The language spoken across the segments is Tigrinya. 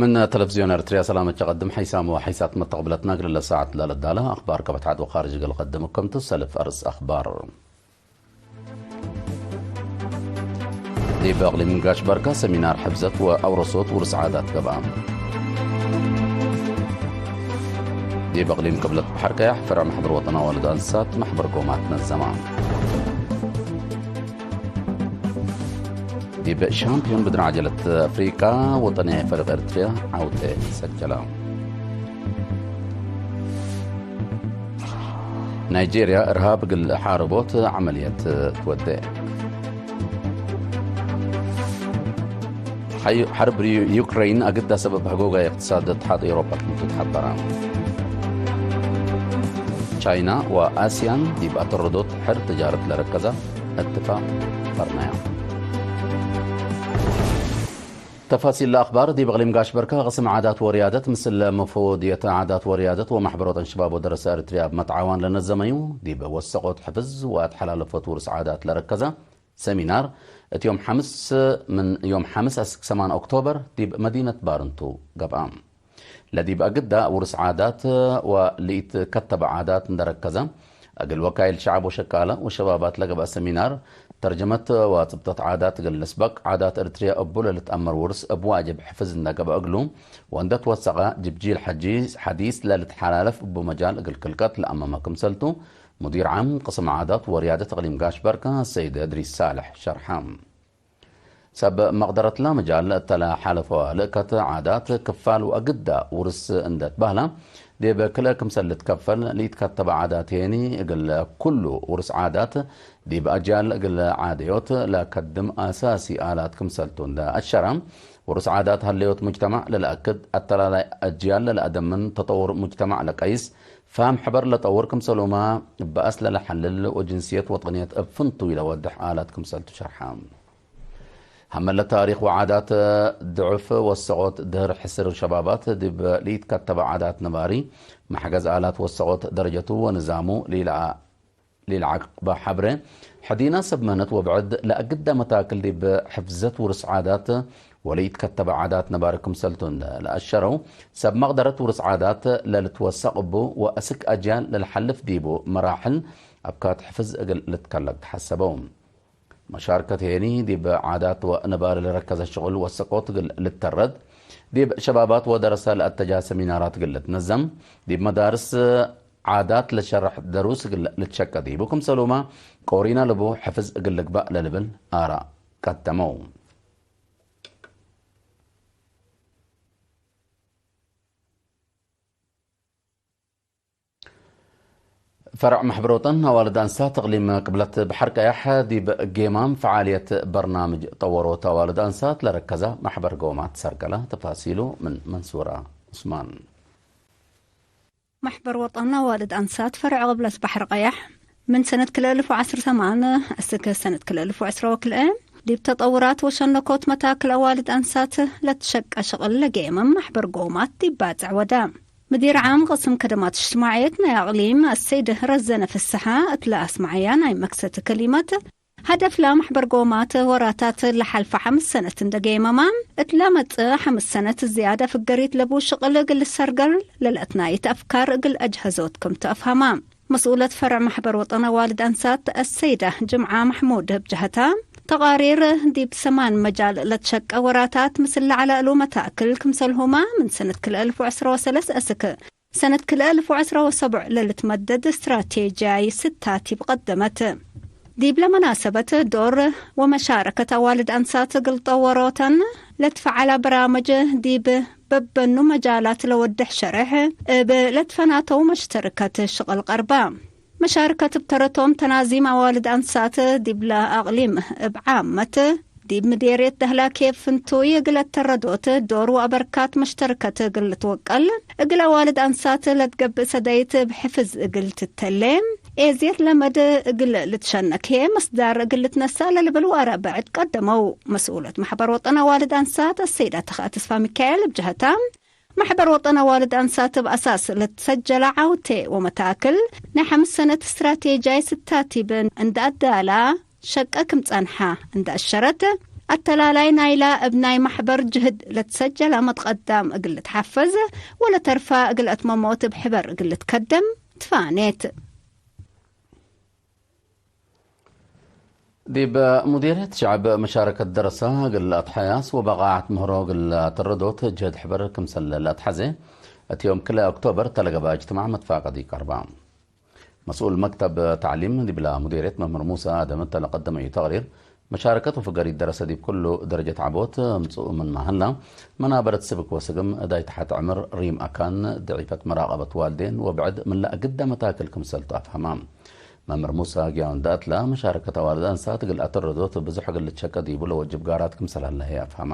من تلفزيون أرتريا سلامة تقدم حيسام وحيسات متقبلتنا قل ساعة لا للدالة أخبار كبت عدو خارج قل قدم كم تسلف أرس أخبار. ዲብ እቕሊም ጋሽ በርካ ሰሚናር ሕብዘት ወኣውረሶት ውርስ ዓዳት ገብኣ። ዲብ እቕሊም ቅብለት ባሕር ቀያሕ ፈረዕ ማሕበር ወጠና ዋልድ ኣንስሳት ማሕበር ጎማት ነዘማ። ዲብ ሻምፒዮን ብድን ዓጀለት ኣፍሪቃ ወጠንያ ፈሪቕ ኤርትርያ ዓውተ ሰጀላ። ናይጄርያ እርሃብ እግል ሓርቦት ዓመልየት ትወደ። ሓዩ-፣ ሓርብ ዩ-፣ ዩክረይን ኣገዳ ሰበብ ህጎጋይ እቅትሳድ እትሓድ ኤውሮጳ ክምቱ ተሓበራ። ቻይና ወኣስያን ዲብ ኣተረዶት ሕር ተጃረት ለረከዛ እትፋቅ ፈርናያ። ተፋሲል ለኣኽባር ዲብ እቕሊም ጋሽ በርካ ቅስም ዓዳት ወርያደት ምስል መፈወድየት ዓዳት ወርያደት ወማሕበሮተን ሽባብ ወደረሰ ኤርትርያ ብመትዓዋን ለነዘመዩ ዲብ ወሰቆት ሕፍዝ ወኣትሓላለፎት ውርስ ዓዳት ለረከዛ ሰሚናር እቲ ዮም ሓምስ ምን ዮም ሓምስ ኣስክ ሰማን ኦክቶበር ዲብ መዲነት ባርንቱ ገብኣ። ለዲብ ኣግዳ ውርስ ዓዳት ወልኢት ከተበ ዓዳት እንደረከዘ እግል ወካይል ሸዓብ ወሸቃለ ወሸባባት ለገብአ ሰሚናር ተርጀመት ወጽብጠት ዓዳት እግል ልስበቅ ዓዳት እርትርያ እቡ ለልትአመር ውርስ እብ ዋጅብ ሕፍዝ እንደገብአ እግሉ ወእንደ ትወሰቀ ጅብጂል ሐጂ ሐዲስ ለልትሓላለፍ እቡ መጃል እግል ክልቀት ለአመመ ክምሰልቱ ሙዲር ዓም ቅስም ዓዳት ወርያደት እቅሊም ጋሽ በርካ ሰይድ እድሪስ ሳልሕ ሸርሓ። ሰብ መቕደረትላ መጃል እተላ ሓለፈዋ ልእከት ዓዳት ክፋል ወአግዳ ውርስ እንደት ባህላ ዲብ ክልአ ክምሰል ልትከፈል ልኢትከተበ ዓዳት ሄኒ እግል ኩሉ ውርስ ዓዳት ዲብ ኣጅያል እግል ዓደዮት ለከድም ኣሳሲ ኣላት ክምሰልቱ እንደ ኣሸራ ውርስ ዓዳት ሃለዮት ሙጅተማዕ ለለአክድ ኣተላላይ ኣጅያል ለለአደምን ተጠውር ሙጅተማዕ ለቀይስ ፋም ሕበር ለጠውር ክምሰሉማ በአስ ለለሐልል ወጅንስየት ወጥንየት እብ ፍንቱ ኢለወድሕ ኣላት ክምሰልቱ ሸርሓ። ሀመለ ታሪኽ ወዓዳት ድዑፍ ወሰቆት ድህር ሕስር ሸባባት ዲብ ልኢትከተበ ዓዳት ነባሪ መሕገዝ ኣላት ወሰቆት ደረጀቱ ወንዛሙ ሊልዓ-፣ ሊልዓቅባ ሐብረ ሕዲና ሰብ መህነት ወብዕድ ለአግዳ መታክል ዲብ ሕፍዘት ውርስ ዓዳት ወልኢትከተበ ዓዳት ነባሪ ክምሰልቱ እንደ ለአሸረው ሰብ መቅደረት ውርስ ዓዳት ለልትወሰቅ እቡ ወአስክ አጅያል ለልሐልፍ ዲቡ መራሕል አብካት ሕፍዝ እግል ልትከለቅ ተሐሰበው። መሻርከት ሄኒ ዲብ ዓዳት ወነባሪ ለረከዘ ሽቁል ወሰቆት እግል ልተረድ፣ ዲብ ሸባባት ወደረሰ ለአተጃ ሰሚናራት እግል ልትነዘም፣ ዲብ መዳርስ ዓዳት ለሸርሕ ደሩስ እግል ልትሸቀ ዲቡ፣ ክምሰሉማ ቆሪና ልቡ ሕፍዝ እግል ልግባእ ለልብል አራእ ቀደመው። ፈረዕ ማሕበር ወጠን ኣዋልድ ኣንስታት እቕሊም ቅብለት ባሕር ቀያሕ ዲብ ጌማም ፈዓልየት በርናምጅ ጠወሮት ኣዋልድ ኣንስታት ለረከዛ ማሕበር ጎማት ሰርገላ ተፋሲሉ ምን መንሱራ ዑስማን። ማሕበር ወጠን ኣዋልድ ኣንስታት ፈረዕ ቅብለት ባሕር ቀያሕ ምን ሰነት ክልተ እልፍ ወዓስር ሰማን እስከ ሰነት ክልተ እልፍ ወዕስራ ወክልኤ ዲብ ተጠውራት ወሸነኮት መታክል ኣዋልድ ኣንስታት ለትሸቀ ሸቕል ለጌመም ማሕበር ጎማት ዲብ ባጽዕ ወደ። ምዲር ዓም ቅስም ከደማት እጅትማዕየት ናይ ኣቕሊም ኣሰይድ ረዘነ ፍስሓ እትለ ኣስማዓያ ናይ መክሰት ከሊመት፣ ሀደፍላ ማሕበር ጎማት ወራታት ለሓልፈ ሓምስ ሰነት እንደ ገየመማ፣ እትለ መጽእ ሓምስ ሰነት ዝያደ ፍገሪት ለቡ ሽቕል እግል ሰርገር ለለትናይት ኣፍካር እግል ኣጅሀዞት ክም ተኣፍሃማ። መስኡለት ፈርዕ ማሕበር ወጠን ኣዋልድ ኣንሳት ኣሰይዳ ጅምዓ ማሕሙድ እብ ጀህታ፣ ተቓሪር ዲብ ሰማን መጃል ለትሸቀ ወራታት ምስል ለዐለ እሉ መታክል ክምሰልሁማ ምን ሰነት ክልተ እልፍ ወዕስራ ወሰለስ እስክ ሰነት ክልተ እልፍ ወዕስራ ወሰቡዕ ለልትመደድ ስትራቴጂያይ ስታት ይብቀደመት። ዲብለ መናሰበት ዶር ወመሻረከት ኣዋልድ ኣንሳት እግል ጠወሮተን ለትፈዓላ በራመጅ ዲብ በበኑ መጃላት ለወድሕ ሸርሕ እብ ለትፈናተው መሽተርከት ሽቕል ቀርባ። መሻርከት እብ ተረቶም ተናዚም ኣዋልድ ኣንሳት ዲብለ ኣቕሊም እብ ዓመት ዲብ ምዴርየት ደህላኬ ፍንቱይ እግል አተረዶት ዶር ወአበርካት መሽተርከት እግል ልትወቀል፣ እግል አዋልድ አንሳት ለትገብእ ሰደይት እብ ሕፍዝ እግል ትተሌ፣ ኤዝየት ለመድ እግል ልትሸነኬ መስዳር እግል ልትነሳእ ለልብል ወአረብዕድ ቀደመው። መስኡለት ማሕበር ወጠን አዋልድ አንሳት አሰይዳ ተኽአ ተስፋ ሚካኤል እብ ጀህታ፣ ማሕበር ወጠን አዋልድ አንሳት እብ አሳስ ለትሰጀለ ዓውቴ ወመታክል ናይ ሐምስ ሰነት እስትራቴጃይ ስታቲብ እንዳ አዳላ፣ ሸቀ ክም ጸንሐ እንዳ አሸረት፣ ኣተላላይ ናይላ እብ ናይ ማሕበር ጅህድ ለትሰጀላ መትቀዳም እግል ልትሓፈዝ፣ ወለተርፋ እግል ኣትመሞት እብ ሕበር እግል ልትከደም ትፋኔት። ዲብ ሙዲርየት ሸዕብ መሻረከት ደረሳ እግል ኣትሓያስ ወበቃዓት ምህሮ እግል ኣተረዶት ጅህድ ሕበር ክምሰል ለኣትሓዘ፣ እቲ ዮም ክልኤ ኦክቶበር ተለገባ እጅትማዕ መትፋቀዲ ቀርባ። መስኡል መክተብ ታዕሊም ዲብላ ሙዲርየት መምህር ሙሳ ኣደም እተለቀደመዩ ተቅሪር፣ መሻረከት ወፍገሪት ደረሰ ዲብ ኩሉ ደረጀት ዓቦት እምጽኡ ምን ማህላ፣ መናበረት ስብክ ወስግም፣ እዳይ ተሓት ዕምር፣ ሪም ኣካን፣ ድዒፈት መራቀበት ዋልዴን ወብዕድ ምላእ ግዳ መታክል ክምሰልቱ ኣፍሃማ። መምህር ሙሳ ጊያው እንዳእትላ፣ መሻረከት ኣዋልድ ኣንሳት እግል ኣተረዶት ብዙሕ እግል ልትሸቀ ዲቡ ለወጅብ ጋራት ክምሰል ኣላሄ ኣፍሃማ።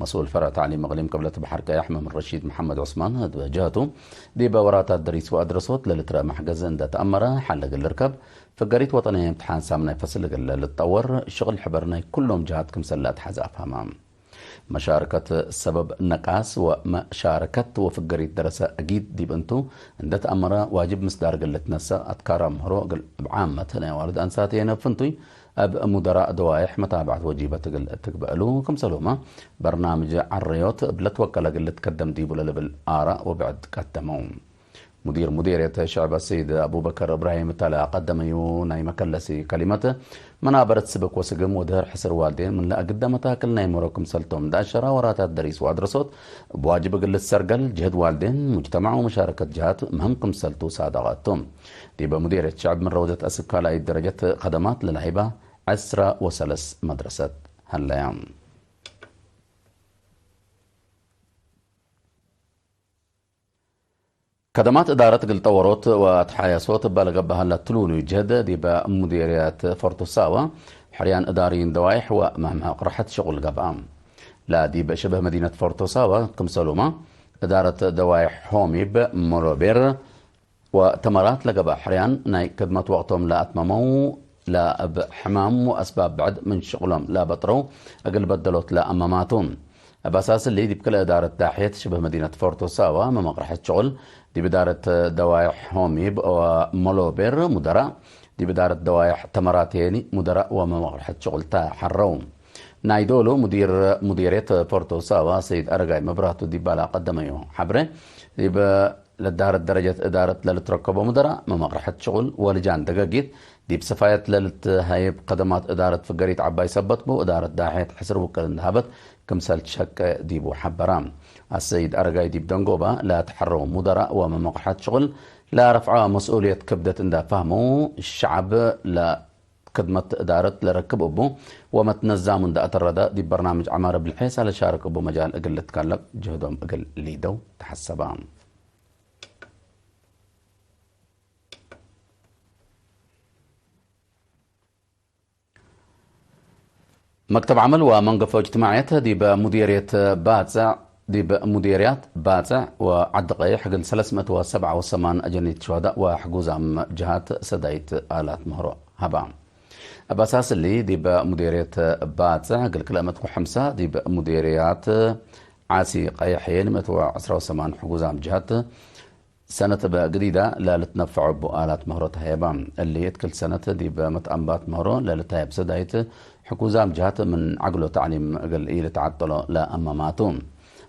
መስኡል ፈርዕ ታዕሊም እቅሊም ቅብለት ባሕር ቀያሕ መምህር ረሺድ መሓመድ ዑስማን በጀህቱ፣ ዲበ ወራታት ደሪስ ወኣድረሶት ለልትረእ ማሕገዝ እንደ ተኣመረ ሓለ እግል ልርከብ፣ ፍገሪት ወጠንያ እምትሓን ሳምናይ ፈስል እግል ልትጠወር፣ ሽቕል ሕበር ናይ ኩሎም ጀሃት ክምሰል ለኣትሓዘ ኣፍሃማ። መሻርከት ሰበብ ነቃስ ወመሻርከት ወፍገሪት ደረሰ እጊድ ዲብ እንቱ እንደ ተኣመረ ዋጅብ ምስዳር እግል ልትነሰእ ኣትካራ ምህሮ እግል እብ ዓመት ናይ ኣዋልድ ኣንሳት የነፍንቱይ፣ እብ ሙደራእ ደዋይሕ መታብዐት ወጂበት እግል እትግበእሉ፣ ክምሰልሁመ በርናምጅ ዓረዮት እብ ለትወከለ እግል ልትከደም ዲቡ ለልብል ኣራእ ወብዕድ ቀደመው። ሙዲር ሙዲርየት ሸዕብ ኣሰይድ ኣቡበከር እብራሂም እታለ ኣቀደመዩ ናይ መከለሲ ከሊመት፣ መናበረት ስብክ ወስግም ወድህር ሕስር ዋልዴን ምን ለእግደ መታክል ናይ መሮ ክምሰልቶም ዳሸራ ወራታት ደሪስ ወኣድረሶት እብ ዋጅብ እግል ልትሰርገል ጅህድ ዋልዴን ሙጅተማዕ ወመሻረከት ጅሃት ምህም ክምሰልቱ ሳደቐ እቱ። ዲበ ሙዲርየት ሸዕብ ምን ረውዘት ኣስብ ካልኣይት ደረጀት ከደማት ለላሂባ ዕስራ ወሰለስ መድረሰት ሀለያ። ከደማት እዳረት እግል ጠወሮት ወአትሓያሶት እባ ለገባህ ለትሉሉ ጀህድ ዲበ ሙዲርያት ፎርቶ ሳዋ፣ ሕርያን እዳሪ እንደዋይሕ ወመምሐቅ ርሐት ሽቁል ገብአ። ላዲብ ሽብህ መዲነት ፎርቶ ሳዋ ክምሰሉማ እዳረት ደዋይሕ ሆሚብ ሞሎቤር ወተመራት ለገባ ሕርያን ናይ ክድመት ወቅቶም ለአትመመው ለእብ ሕማም ወአስባብ ብዕድ ምን ሽቁሎም ለበጥረው እግል በደሎት ለአመማቱ። እብ አሳስ እሊ ዲብ ክልኤ እዳረት ዳሕየት ሽብህ መዲነት ፎርቶ ሳዋ መመቅርሐት ሽቁል ዲብ እዳረት ደዋይሕ ሆሚብ ወሞሎቤር ሙደራእ፣ ዲብ እዳረት ደዋይሕ ተመራቴኒ ሙደራእ ወመመቅርሐት ሽቁል ተሐረው። ናይ ዶሉ ሙዲር ሙዲርየት ፎርቶ ሳዋ ሰይድ አረጋይ መብራቱ ዲባላ ቀደመዮ ሐብረ፣ ዲብ ለዳረት ደረጀት እዳረት ለልትረከቦ ሙደራእ መመቅርሐት ሽቁል ወልጃን ደገጊት ዲብ ሰፋየት ለልትሀይብ ከደማት እዳረት ፍገሪት ዐባይ ሰበት ቡ እዳረት ዳሕየት ሕስር ውቅል እንደሀበት ክምሰል ትሸቀ ዲቡ ሐበራ። አሰይድ አረጋይ ዲብ ደንጎባ ለትሐረው ሙደራእ ወመመቅርሐት ሽቁል ለረፍዐ መስኡልየት ክብደት እንዳ ፋህሙ ሸዐብ ለክድመት እዳረት ለረክብ እቡ ወመትነዛሙ እንዳ አተረደ ዲብ በርናምጅ ዐማረ ብልሔሳ ለሻርክ እቡ መጃል እግል ልትከለብ ጅህዶም እግል ሊደው ተሐሰባ። መክተብ ዐመል ወመንገፎ እጅትማዕየት ዲብ ሙዲርየት ባጽዕ ዲብ ሙዲርያት ባጽዕ ወዓዲ ቀይሕ እግል ሰለስ ምእት ወሰብዓ ወሰማን አጀኒት ሸሆዳእ ወሕጉዛም ጅሃት ሰዳይት ኣላት ምህሮ ሀባ። እብ አሳስ እሊ ዲብ ሙዲርየት ባጽዕ እግል ክልኤ ምእት ወሐምሳ ዲብ ሙዲርያት ዓሲ ቀይሕየን ምእት ወዕስራ ወሰማን ሕጉዛም ጅሃት ሰነት እበ ግዲዳ ለልትነፈዖ እቡ ኣላት ምህሮ ተሀየባ። እሊ እት ክል ሰነት ዲብ መትአንባት ምህሮ ለልትሀየብ ሰዳይት ሕኩዛም ጅሃት ምን ዐግሎ ተዕሊም እግል ኢልትዓጠሎ ለአመማቱ።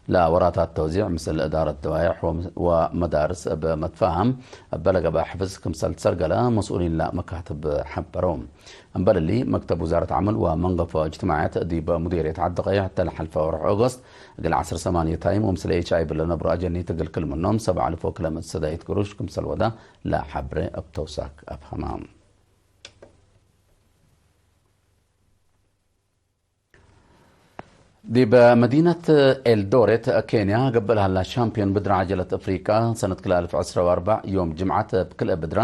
ለወራታት ተውዚዕ ምስል እዳረት ደዋይሕ ወመዳርስ እብ መትፋሃም እበ ለገባ ሕፍዝ ክምሰል ትሰርገለ መስኡሊን ለመካትብ ሐበረው። እምበል እሊ፣ መክተብ ውዛረት ዐመል ወመንገፎ እጅትማዕያት ዲብ ሙዲርየት ዐዲ ቀይሕ፣ እተ ለሐልፈ ወርሕ ኦገስት እግል ዐስር ሰማንየ ታይም ወምስለ ኤች አይ ቪ ለነብሩ አጀኒት እግል ክል ምኖም ሰብዓ አልፍ ወክለ ምእት ሰዳይት ግሩሽ ክምሰል ወዳ ለሐብረ እብ ተውሳክ አፍሀማ። ዲብ መዲነት ኤልዶሬት ኬንያ ገብእ ለሀላ ሻምፒዮን ብድራ ዐጀለት አፍሪቃ ሰነት ክልኤ አልፍ ዕስራ ወአርባዕ ዮም ጅምዓት እብ ክልኤ ብድራ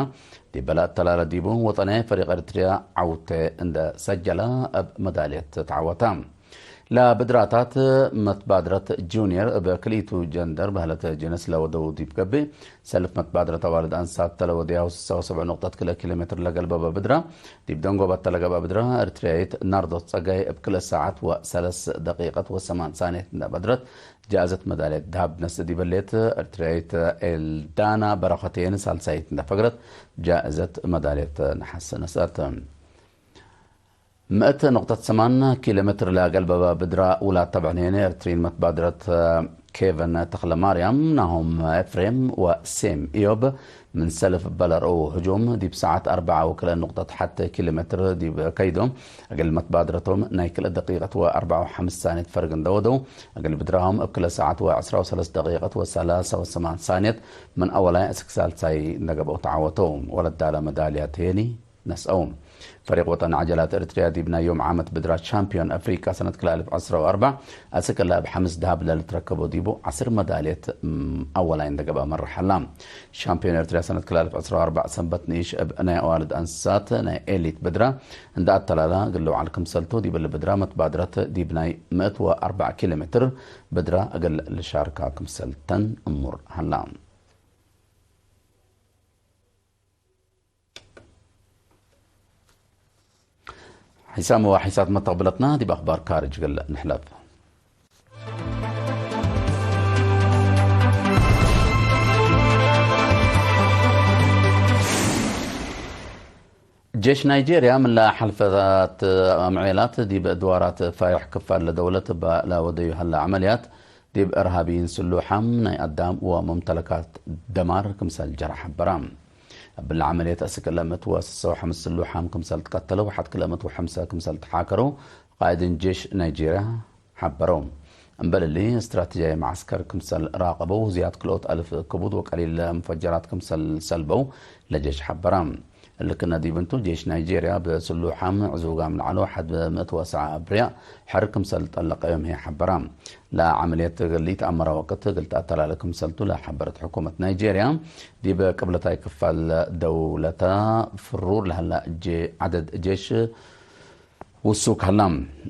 ዲበ ለአተላለ ዲቡ ወጠንያይ ፈሪቅ ኤርትርያ ዐውቴ እንደ ሰጀለ እብ መዳልየት ተዐወተ። ለብድራታት መትባድረት ጁንየር እብ ክልኢቱ ጀንደር በህለት ጅንስ ለወደው ዲብ ገብእ ሰልፍ መትባድረት አዋልድ አንሳት ተለወደያሁ ስሳ ወሰብዕ ንቅጠት ክልኤ ኪሎ ሜትር ለገልበበ ብድራ ዲብ ደንጎባ እተለገብአ ብድራ፣ ኤርትርያይት ናርዶስ ጸጋይ እብ ክልኤ ሰዓት ወሰለስ ደቂቀት ወሰማን ሳንየት እንዳ በድረት፣ ጃእዘት መዳልየት ደሃብ ነስእ ዲበ ሌት፣ ኤርትርያይት ኤልዳና በረኸቴን ሳልሳይት እንዳ ፈግረት፣ ጃእዘት መዳልየት ነሓስ ነስአት። ምእት ንቕጠት ሰማን ኪሎ ሜትር ለገልበበ ብድራ ውላድ ተብዕኔን ኤርትሪን መትባድረት ኬቨን ተኽለ ማርያም ናሆም ኤፍሬም ወሴም ኢዮብ ምን ሰልፍ በለርኡ ህጁም ዲብ ሰዓት ኣርባዓ ወክልኤ ንቕጠት ሓተ ኪሎ ሜትር ዲብ ከይዶም እግል መትባድረቶም ናይ ክልኤ ደቂቐት ወኣርባዓ ወሓምሳ ሳኔት ፈርግ እንደወደው እግል ብድራሆም እብ ክልኤ ሰዓት ወዕስራ ወሰለስተ ደቂቐት ወሰላሳ ወሰማን ሳኔት ምን ኣወላይ እስክ ሳልሳይ እንደገበው ተዓወተው። ወለዳለ መዳልያ ተየኒ ነስአው። ፈሪቅ ወጠን ዓጀላት ኤርትርያ ዲብ ናይ ዮም ዓመት ብድራት ሻምፒዮን ኣፍሪቃ ሰነት ክልተ ኣልፍ ዓስራ ወኣርባዕ ኣስከላ ኣብ ሓምስ ደሃብ ለልትረከቦ ዲቡ ዓስር መዳልየት ኣወላይ እንደገባ መርሓላ። ሻምፒዮን ኤርትርያ ሰነት ክልተ ኣልፍ ዓስራ ወኣርባዕ ሰንበት ንኢሽ እብ ናይ ኣዋልድ ኣንስሳት ናይ ኤሊት ብድራ እንዳ ኣተላላ ግልው ዓል ክምሰልቱ ዲብል ብድራ መትባድረት ዲብ ናይ ምእት ወኣርባዕ ኪሎ ሜትር ብድራ እግል ልሻርካ ክምሰልተን እሙር ሃላ። ሒሳም ወሒሳት መተቕብለትና ዲብ ኣኽባር ካርጅ ግል ንሕለፍ። ጄሽ ናይጄርያ ምላ ሓልፈታት ኣምዔላት ዲብ ድዋራት ፋይሕ ክፋል ለደውለት ባእላ ወደዩ ሃላ ዓመልያት ዲብ እርሃቢን ስሉሓም ናይ ኣዳም ወመምተለካት ደማር ክምሰል ጀራ ሓበራ። እብላ ዓመልየት እስክ ለምት ወስሰው ሓምስ ስሉሓም ክምሰል ትቀተለው ሓድ ክለምት ወሐምሰ ክምሰል ተሓከረው ቃይድን ጄሽ ናይጄርያ ሓበረው። እምበልሊ ስትራቴጂያዊ መዓስከር ክምሰል ራቀበው ዝያድ ክልኦት ኣልፍ ክቡድ ወቀሊል መፈጀራት ክምሰል ሰልበው ለጀሽ ሓበራ። ልክነ ዲብንቱ ጄሽ ናይጄርያ ብስሉሓም ዕዙጋም ላዕሎ ሓድ ምእት ወሰዓ ኣብርያ ሕር ክምሰል ጠለቀዮም ህየ ሓበራ። ለዓመልየት ግሊ ተኣመራ ወቅት ግልት ኣተላለ ክምሰልቱ ለሓበረት ሕኩመት ናይጄርያ ዲብ ቅብለታይ ክፋል ደውለታ ፍሩር ለሃላ ጄ-፣ ዓደድ ጄሽ ውሱክ ሃላ።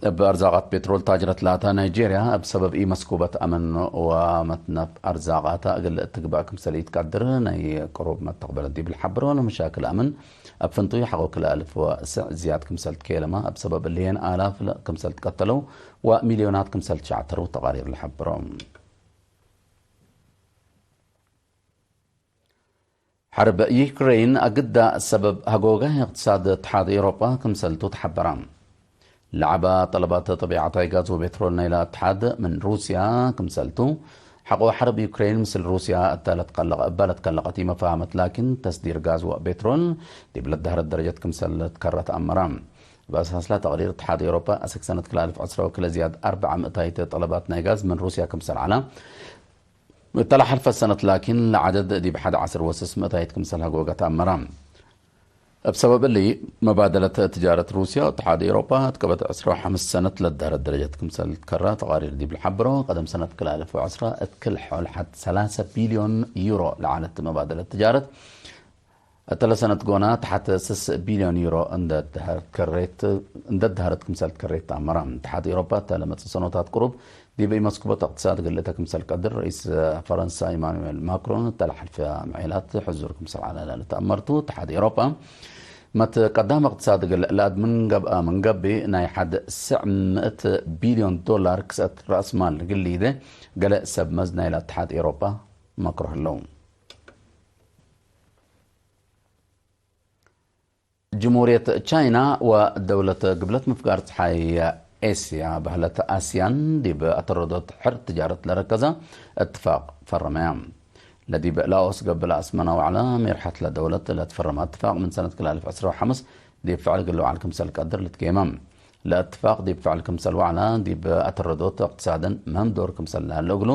እብ ኣርዛቃት ፔትሮል ታጅረት ላታ ናይጄርያ እብ ሰበብ ኢመስኩበት ኣመን ወመትነብ ኣርዛቃታ እግል እትግባእ ክምሰል ኢትቀድር ናይ ቅሩብ መተቕበለት ዲብል ሓብሮ ለመሻክል ኣመን ኣብ ፍንጡይ ሓቆ ክልኣልፍ ወስዕ ዝያድ ክምሰል ትኬለማ እብ ሰበብ እልየን ኣላፍ ክምሰል ትቀተለው ወሚልዮናት ክምሰል ትሻዕተሩ ተቓሪር ለሓብሮ። ሓርብ ዩክሬን ኣግዳ ሰበብ ሃጎጋ እቕትሳድ እትሓድ ኤውሮጳ ክምሰልቱ ተሓበራ። ለዓባ ጠለባት ጠቢዓታይ ጋዝ ወቤትሮል ናይላ እትሓድ ምን ሩስያ ክምሰልቱ ሓቆ ሓርብ ዩክሬን ምስል ሩስያ እታ ለትቀለቐ እባ ለትከለቐት መፋሃመት ላኪን ተስዲር ጋዝ ወቤትሮል ዲብ ለዳህረት ደረጀት ክምሰል ትከረት ኣመራ። በሳስላ ተቕሪር እትሓድ ኤውሮጳ ኣስክ ሰነት ክልተ ኣልፍ ዕስራ ወክልተ ዝያድ ኣርብዓ ምእታይት ጠለባት ናይ ጋዝ ምን ሩስያ ክምሰል ዓላ እተለሓልፈ ሰነት ላኪን ለዓደድ ዲብ ሓደ ዓስር ወስስ ምእታይት ክምሰል ሃጎገት ኣመራ። እብ ሰበብ እሊ መባደለት ትጃረት ሩስያ እትሓድ ኤውሮጳ እትቀበት ዕስራ ወሓምስ ሰነት ለዳረት ደረጀት ክምሰል ትከራ ተቓሪር ዲብ ልሓብሮ ቀደም ሰነት ክልተ ኣልፍ ወዕስራ እትክል ሖል ሓድ ሰላሳ ቢልዮን ዩሮ ለዓለት መባደለት ትጃረት እተለ ሰነት ጎና ተሓተ ስስ ቢልዮን ዩሮ እንደ ድሃረት ከሬት፣ እንደ ድሃረት ክምሰል ትከሬት ተኣመራ። ተሓት ኤውሮፓ እተለ መጽእ ሰኖታት ቅሩብ ዲበ ኢመስኩቦት እቅትሳድ ግልእተ ክምሰል ቀድር ርኢስ ፈረንሳ ኢማኑኤል ማክሮን እተለ ሓልፊያ ምዔላት ሕዙር ክምሰል ዓላላ ልተኣመርቱ። ተሓት ኤውሮፓ መት ቀዳም እቅትሳድ ግል ለኣድ ምን ገብኣ ምን ገቢ ናይ ሓደ ስዕ ምእት ቢልዮን ዶላር ክሰት ራእስማል ግልይደ ገለ ሰብ መዝ ናይላ ተሓት ኤውሮፓ መክሮ ህለው። ጅሙርየት ቻይና ወደውለት ግብለት ምፍጋር ጸሓይ ኤስያ በህለት ኣስያን ዲብ ኣተረዶት ሕር ትጃረት ለረከዛ እትፋቅ ፈረመያ። ለዲብ ላኦስ ገብእ ለኣስመና ዋዕላ ሜርሐት ለደውለት ለትፈረማ እትፋቅ ምን ሰነት ክልተ ኣልፍ ዕስራ ወሓምስ ዲብ ፍዕል ግልዋዕል ክምሰል ቀድር ልትጌማ። ለእትፋቅ ዲብ ፍዕል ክምሰል ዋዕላ ዲብ ኣተረዶት እቅትሳድን ምህም ዶር ክምሰል ለሀለ እግሉ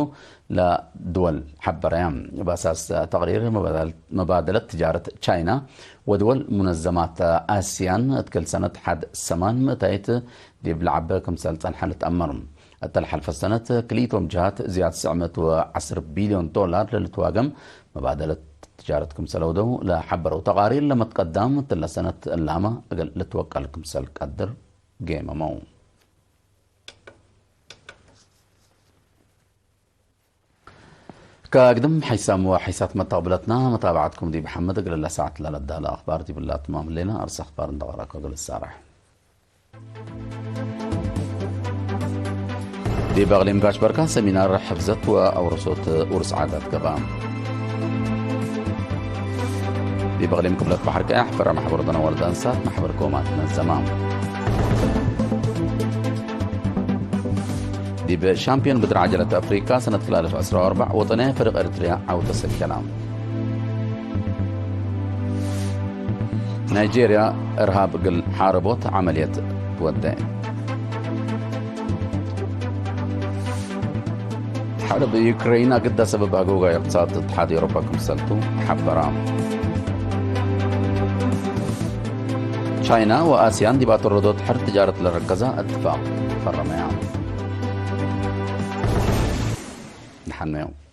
ለድወል ሐበረያ። ባሳስ ተቅሪር መባደል-፣ መባደለት ትጃረት ቻይና ወድወል ሙነዘማት ኣስያን እት ክል ሰነት ሐድ ሰማን ምእታይት ዲብ ለዓበ ክምሰል ጸንሐ ልትአመር። እተ ለሐልፈ ሰነት ክልኢቶም ጅሃት ዝያድ ስዕ ምእት ወዐስር ቢልዮን ዶላር ለልትዋገም መባደለት ትጃረት ክምሰል አውደው ለሐበረው ተቃሪር ለመትቀዳም እትለ ሰነት እላማ እግል ልትወቀል ክምሰል ቀድር ጌመመው። ከግድም ሓይሳም ወሓይሳት መተቕብለትና መታባዕትኩም ዲብ ሓመድ እግል ለሰዓት ለለዳለ ኣኽባር ዲብላ ትማም ሌና ኣርስ ኣኽባር እንደቐረከ እግል ሳራሕ። ዲብ ኣቕሊም ጋሽ በርካ ሰሚናር ሕፍዘት ወኣውርሶት ውርስ ዓዳት ገባ። ዲብ ኣቕሊም ክብለት ባሕር ቀያሕ ፍረ ማሕበር ደነ ወልደ እንስሳት ማሕበር ኮማት ነዘማ። ዲብ ሻምፒዮን ምድሪ ዓጀለት ኣፍሪቃ ሰነት ክልተ ኣልፍ ዕስራ ወኣርባዕ ወጠናይ ፈሪቕ ኤርትርያ ዓው ተሰከላ። ናይጄርያ እርሃብ እግል ሓረቦት ዓመልየት ወደ። ሓርብ ዩክረይን ኣገዳሲ ሰበብ ኣገውጋይ እቕትሳድ እትሓድ ኤውሮፓ ክምሰልቱ ሓበራ። ቻይና ወኣስያን ዲብ ኣተረዶት ሕር ትጃረት ለረከዛ እትፋቕ ፈረመያ። ንሓነዮም።